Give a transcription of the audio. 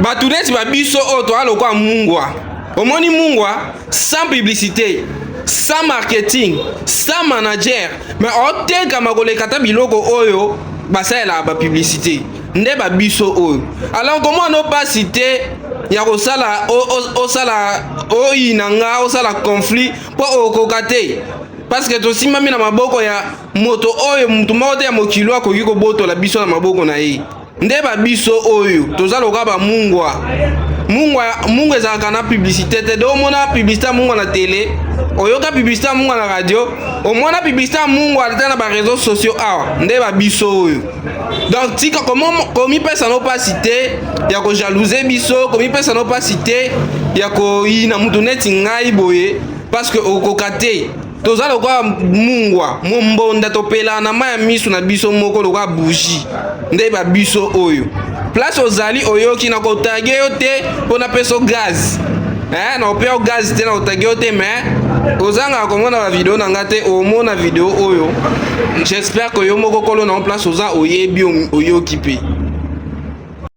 Bato neti ba biso oyo toza lokola mungwa. Omoni mungwa sans publicité, sans marketing, sans manager, mais otekama koleka ata biloko oyo basalelaka ba publicité nde ba biso oyo. Alors komona no pasi te ya kosala osala oyina nga osala conflit mpo okoka te parce que tosimbami na maboko ya moto oyo moto moko te ya mokili akoki kobotola biso na maboko na ye. Nde ba biso oyo toza lokola ba mungwa. Mungwa, mungwa ezalaka na publicité te. Donc omona publicité ya mungwa na tele, oyoka publicité ya mungwa na radio, omona publicité ya mungwa ata na ba réseaux sociaux awa. Nde ba biso oyo. Donc tika komipesa no pasi te ya ko jalouser biso, komipesa no pasi te ya koyina mutu neti ngai boye parce que okoka te. Toza lokola mungwa mombonda, topelaka na mai ya miso na biso moko lokola bougie. Nde ba biso oyo place ozali oyoki na kotage yo te mpo napesa yo gaz, eh, na kopea yo gaz te, na kotage yo te, mais ozangaka komona ba video na nga te. Omona video oyo, j'espère que yo moko kolo na place oza oyebi, oyoki mpe.